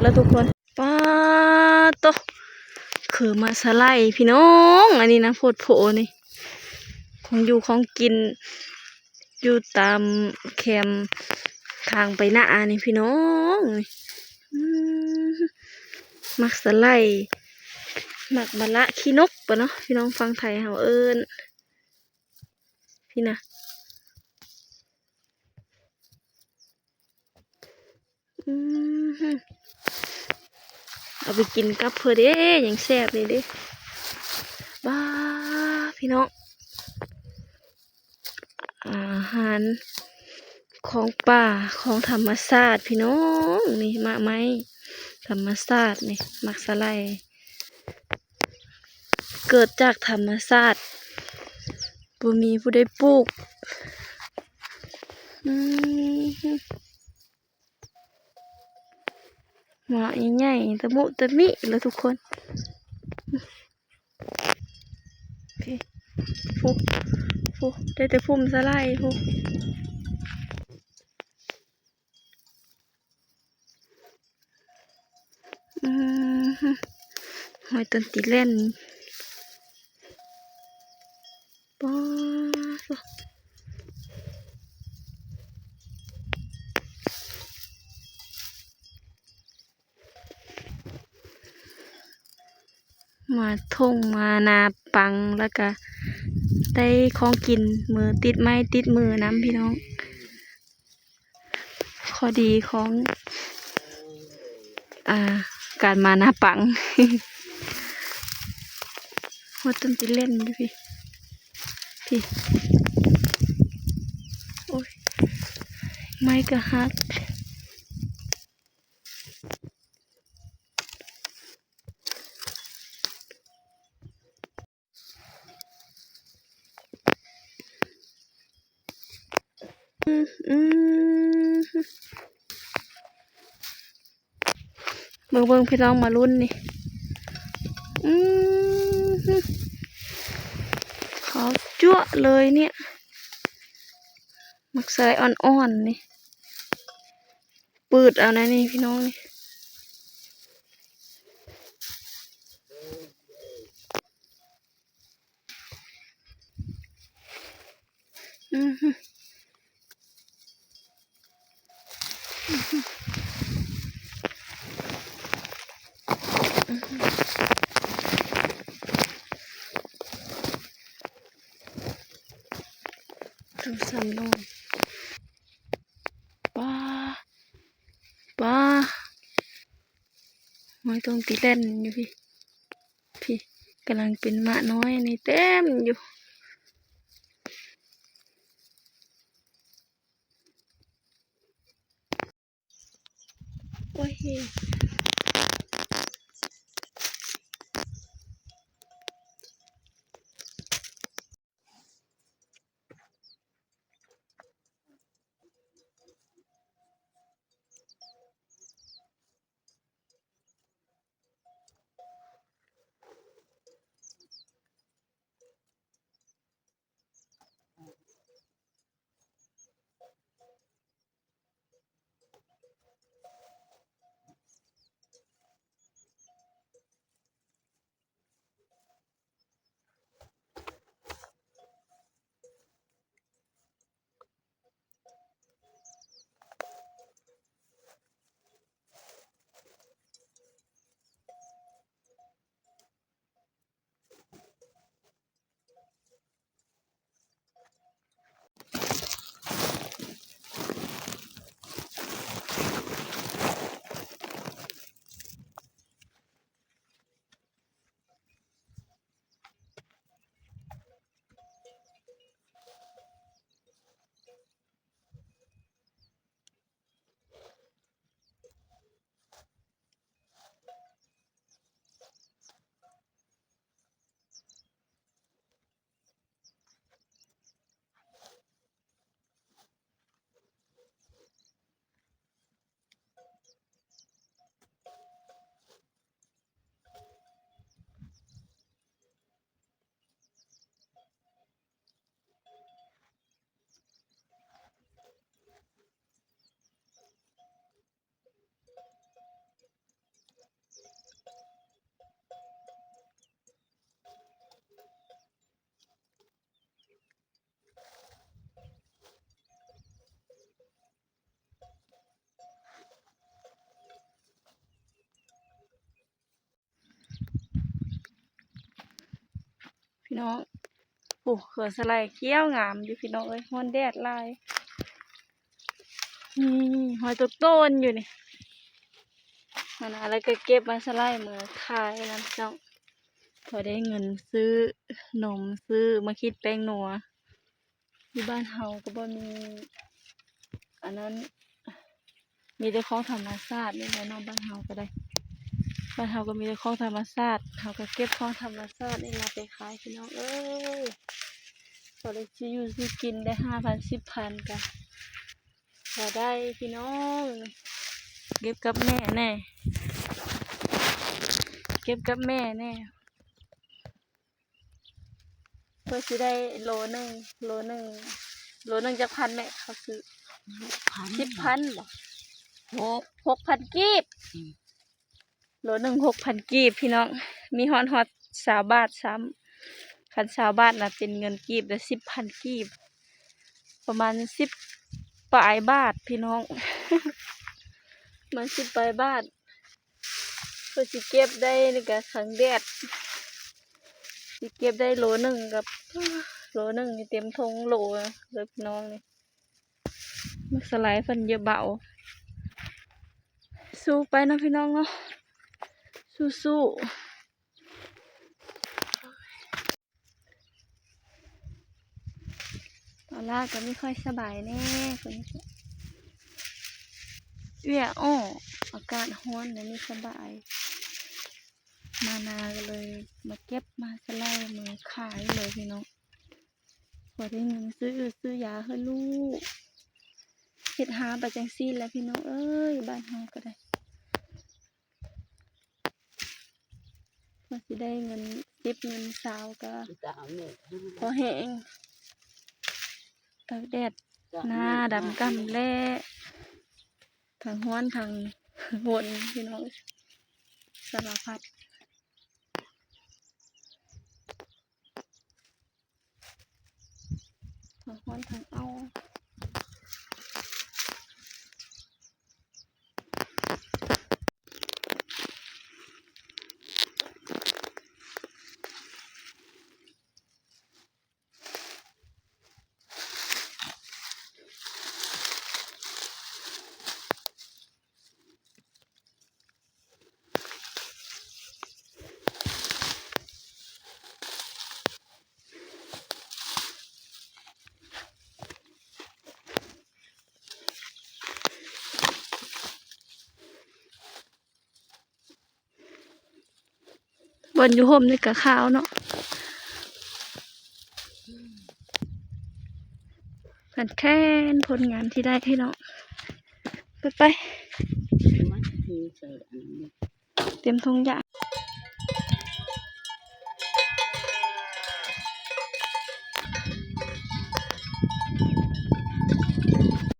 ແລ້ວທຸກຄົນ. ປາໂຕ ຄືໝາກສະໄຫຼພີ່ນ້ອງ ອັນນີ້ນະ ໂພດໂພນີ້ ຂອງຢູ່ຂອງກິນ ຢູ່ຕາມແຄມທາງໄປນານີ້ພີ່ນ້ອງ. ອືມ ໝາກສະໄຫຼ ໝາກມະລະຂີ້ນົກປະເນາະ ພີ່ນ້ອງຝັ່ງໄທເຮົາເອີ້ນ ພີ້ນະ. ອືມ ເອົາໄປກິນກັບເພິ່ນເດ້ ຍັງແຊບເລີຍເດ້. ວ້າ ພີ່ນ້ອງ ອາຫານຂອງປ່າ ຂອງທຳມະຊາດພີ່ນ້ອງ. ນີ້ໝາກໄມ້ທຳມະຊາດນີ້ ໝາກສະໄຫຼ ເກີດຈາກທຳມະຊາດ ບໍ່ມີຜູ້ໃດປູກ. ອືມ ໝາກໃຫຍ່ໆ ຕະມຸຕະມິເລີຍທຸກຄົນ. ພີ້ ພຸ້ນ ພຸ້ນ ໄດ້ແຕ່ພຸ້ນສະໄຫຼພຸ້ນ. ອືມ ຫອຍຕົ້ນຕີແລ່ນ ປາໂຕ ມາທົ່ງມານາປັງ ແລ້ວກະໄດ້ຂອງກິນ ມື ຕິດໄມ້ຕິດມືນຳພີ່ນ້ອງ. ຂໍ້ດີຂອງ ອ່າ ການມານາປັງ. ຮອດຕົ້ນຕິເລ່ນຢູ່ພີ້ ພີ້ ໂອ້ຍ ໄມ້ກະຫັກ. ອືມ ເບິ່ງໆ ພີ່ນ້ອງ ມາລຸ້ນນີ້ ອືມ ຂາວຈັ້ວະເລີຍເນຍ ໝາກສະໄຫຼອ່ອນໆ ນີ້. ປືດເອົານະນີ້ພີ່ນ້ອງນີ້ ອືມ ສອງສາມໜ່ວຍ ປາ ປາ ຫອຍຕົງຕີແລ່ນຢູ່ພີ້ ພີ້ ກຳລັງເປັນໝາກນ້ອຍນີ້ເຕັມຢູ່. ໂອ້ຍ. ອ ພີ່ນ້ອງ. ໂອ້ ເຂືອສະໄລຂຽວງາມຢູ່ພີ່ນ້ອງເອີຍ ຮ້ອນແດດຫຼາຍ. ນີ້ ຮອຍຕົກໂຕນຢູ່ນີ້ ຫັ້ນນະ ແລ້ວກໍເກັບມາສະໄລເມືອຂາຍນຳພີ່ນ້ອງ ພໍໄດ້ເງິນຊື້ນົມ ຊື້ໝາກຂີດແປ້ງນົວ. ຢູ່ບ້ານເຮົາກໍບໍ່ມີອັນນັ້ນ ມີແຕ່ຂອງທຳມະຊາດນີ້ແຫຼະເນາະ ບ້ານເຮົາກໍໄດ້ ບ້ານເຮົາກໍມີແຕ່ຂອງທຳມະຊາດ ເຮົາກໍເກັບຂອງທຳມະຊາດນີ້ລະໄປຂາຍພີ່ນ້ອງເອີຍ. ພໍໄດ້ຊື້ຢູ່ຊື້ກິນ ໄດ້ຫ້າພັນ ສິບພັນ ກໍພໍໄດ້ພີ່ນ້ອງ. ເກັບກັບແມ່ແດ່ ເກັບກັບແມ່ແດ່. ເພື່ອຊິໄດ້ໂລໜຶ່ງ ໂລໜຶ່ງ ໂລໜຶ່ງຈັກພັນແມ່ ເຂົາຊື້? ຫົກພັນ ສິບພັນບໍ? ຫົກ ຫົກພັນກີບ. ອືມ ໂລໜຶ່ງຫົກພັນກີບພີ່ນ້ອງ ມີຮອດ ຮອດຊາວບາດຊ້ຳ. ຄັນຊາວບາດນະ ເປັນເງິນກີບລະສິບພັນກີບ ປະມານສິບປາຍບາດພີ່ນ້ອງ ປະມານສິບປາຍບາດ. ເພື່ອຊິເກັບໄດ້ນີ້ກະທັງແດດ ຊິເກັບໄດ້ໂລໜຶ່ງກັບ ໂລໜຶ່ງນີ້ເຕັມຖົງໂຫຼເດີພີ່ນ້ອງນີ້. ໝາກສະໄລເພິ່ນເຍາະເບົາ ສູ້ໄປເນາະພີ່ນ້ອງເນາະ ສູ້ໆ. ຕອນລາວກໍມີຄ່ອຍສະບາຍແດ່ ເພິ່ນເອື້ອອ້ອ ອາກາດຮ້ອນແລ້ວນີ້ສະບາຍ ມານາກໍເລີຍມາເກັບມາສະໄລມາຂາຍເລີຍພີ່ນ້ອງ ພໍໄດ້ເງິນຊື້ ຊື້ຢາໃຫ້ລູກ ເຮັດຫາໄປຈັ່ງຊີ້ແຫຼະພີ່ນ້ອງເອີຍ ບ້ານເຮົາກໍໄດ້. ກວ່າຊິໄດ້ເງິນສິບເງິນຊາວກໍພໍແຮງ ຕາກແດດໜ້າດຳກ້ຳແລ້ ທັງຮ້ອນທັງຝົນພີ່ນ້ອງ ສາລະພັດ. ທັງຮ້ອນທັງເອົາ ບ່ອນຢູ່ຮົ່ມນີ້ກະຂາວເນາະ ແມ່ນແຄ້ນຜົນງານທີ່ໄດ້ພີ່ນ້ອງ ໄປ ໄປ ເຕັມຖົງຢາງ.